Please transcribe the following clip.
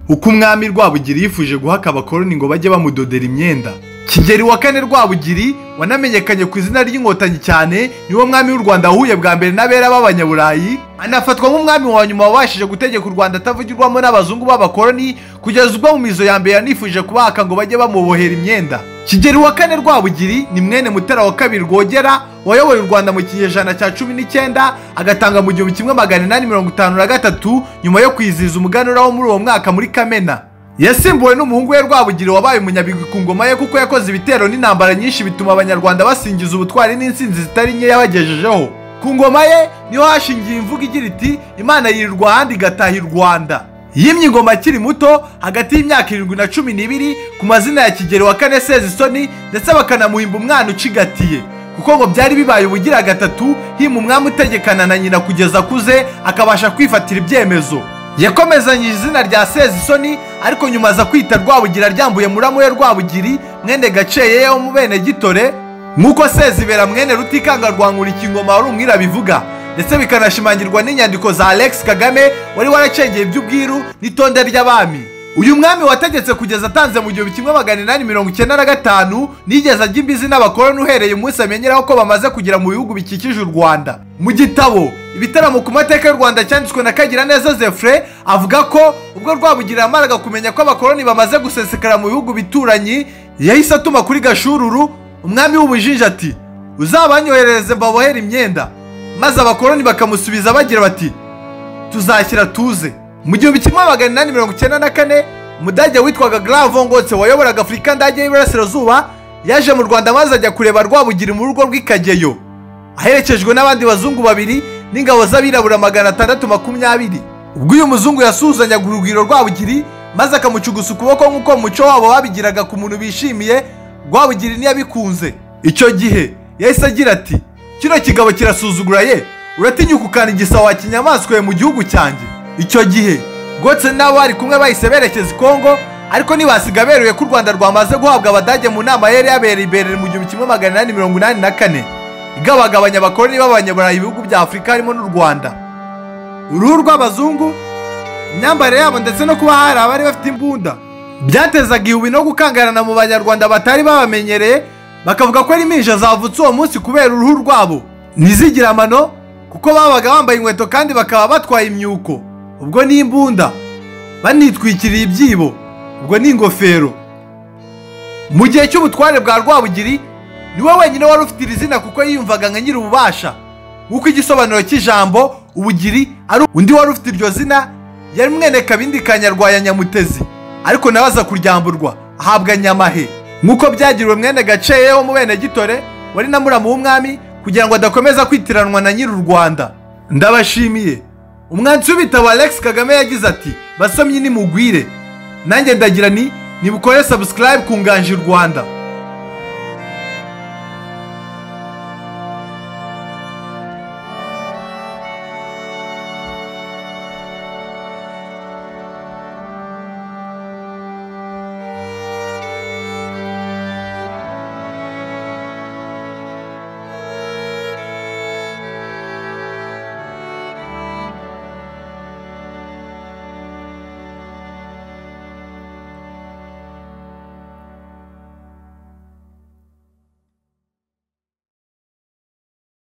Uko umwami Rwabugiri yifuje guhaka abakoloni ngo bajye bamudodera imyenda. Kigeli wa kane Rwabugiri wanamenyekanye ku izina ry'Inkotanyi cyane, niwo mwami w'u Rwanda wahuye bwa mbere n'abera b'Abanyaburayi, anafatwa nk'umwami wa nyuma wabashije gutegeka u Rwanda atavugirwamo n'abazungu b'abakoloni, kugeza ubwo mu mizo ya mbere yanifuje kubahaka ngo bajye bamubohera imyenda. Kigeli wa kane Rwabugiri ni mwene Mutara wa kabiri Rwogera wayoboye u Rwanda mu kinyejana cya 19, agatanga mu 1853 nyuma yo kwizihiza umuganura wo muri uwo mwaka muri Kamena. Yasimbuwe n'umuhungu we Rwabugiri wabaye umunyabigwi ku ngoma ye, kuko yakoze ibitero n'intambara nyinshi bituma Abanyarwanda basingiza ubutwari n'insinzi zitari nke yabagejejeho. Ku ngoma ye niho hashingiye imvugo igira iti Imana yirirwa ahandi igataha i Rwanda. Yimye ingoma akiri muto hagati y'imyaka 7 na 12 ku mazina ya Kigeli wa kane Sezisoni, ndetse bakanamuhimba umwana ucigatiye, kuko ngo byari bibaye ubugira gatatu hima umwami utegekana na nyina kugeza akuze akabasha kwifatira ibyemezo. Yakomezanyije izina rya Sezisoni, ariko nyuma aza kwita Rwabugiri aryambuye muramu we Rwabugiri mwene Gaceye wo mu bene Gitore, nk'uko Sezibera mwene Rutikanga rwa Nkurikingoma wari umwira bivuga, ndetse bikanashimangirwa n'inyandiko za Alex Kagame wari waracengeye iby'ubwiru n'itonde ry'abami. Uyu mwami wategetse kugeza atanze mu 1895 nigeze ajya imbizi n'abakoloni uhereye umunsi amenyeraho ko bamaze kugera mu bihugu bikikije u Rwanda. Mu gitabo Ibitaramo ku mateka y'u Rwanda cyanditswe na Kagiraneza Zefre, avuga ko ubwo Rwabugiri yamaraga kumenya ko abakoloni bamaze gusesekara mu bihugu bituranyi, yahise atuma kuri Gashururu umwami w'Ubujiji ati uzabanyoherereze mbabohere imyenda, maze abakoloni bakamusubiza bagira bati tuzashyira tuze. Mu 1894 umudage witwaga Graf von Gotse wayoboraga Afurika ndage y'Iburasirazuba yaje mu Rwanda maze ajya kureba Rwabugiri mu rugo rw'Ikageyo, aherekejwe n'abandi bazungu babiri n'ingabo z'abirabura 620. Ubwo uyu muzungu yasuhuzanyaga urugwiro Rwabugiri maze akamucugusa ukuboko nk'uko mu muco wabo babigiraga ku muntu bishimiye, Rwabugiri ntiyabikunze. Icyo gihe yahise agira ati kino kigabo kirasuzugura ye, uratinyuka ukanigisa wa kinyamaswa mu gihugu cyanjye. Icyo gihe Gotse n'abo bari kumwe bahise berekeza i Kongo, ariko ntibasiga beruye ko u Rwanda rwamaze guhabwa abadage mu nama yari yabereye i Berlin mu 1884 igabagabanya abakoloni b'Abanyaburayi ibihugu bya Afurika harimo n'u Rwanda. Uruhu rw'abazungu, imyambarire yabo ndetse no kuba hari abari bafite imbunda byatezaga ihubi no gukangarana mu Banyarwanda batari babamenyereye, bakavuga ko ari impinja zavutse uwo munsi kubera uruhu rwabo ntizigira amano, kuko babaga bambaye inkweto kandi bakaba batwaye imyuko, ubwo ni imbunda, banitwikiriye ibyibo, ubwo ni ingofero. Mu gihe cy'ubutware bwa Rwabugiri niwe wenyine wari ufite iri zina kuko yiyumvaga nka nyir'ububasha, nk'uko igisobanuro cy'ijambo ubugiri ari undi wari ufite iryo zina yari mwene Kabindi ka Nyarwaya Nyamutezi, ariko nawe aza kuryamburwa ahabwa Nyamahe, nk'uko byagiriwe mwene Gaceye wo mu bene Gitore wari na muramu w'umwami, kugira ngo adakomeza kwitiranwa na nyiri u Rwanda. Ndabashimiye. Umwanditsi w'ibitabo Alex Kagame yagize ati basomyi nimugwire, nanjye ndagira ni nibukore subscribe ku Nganji Rwanda.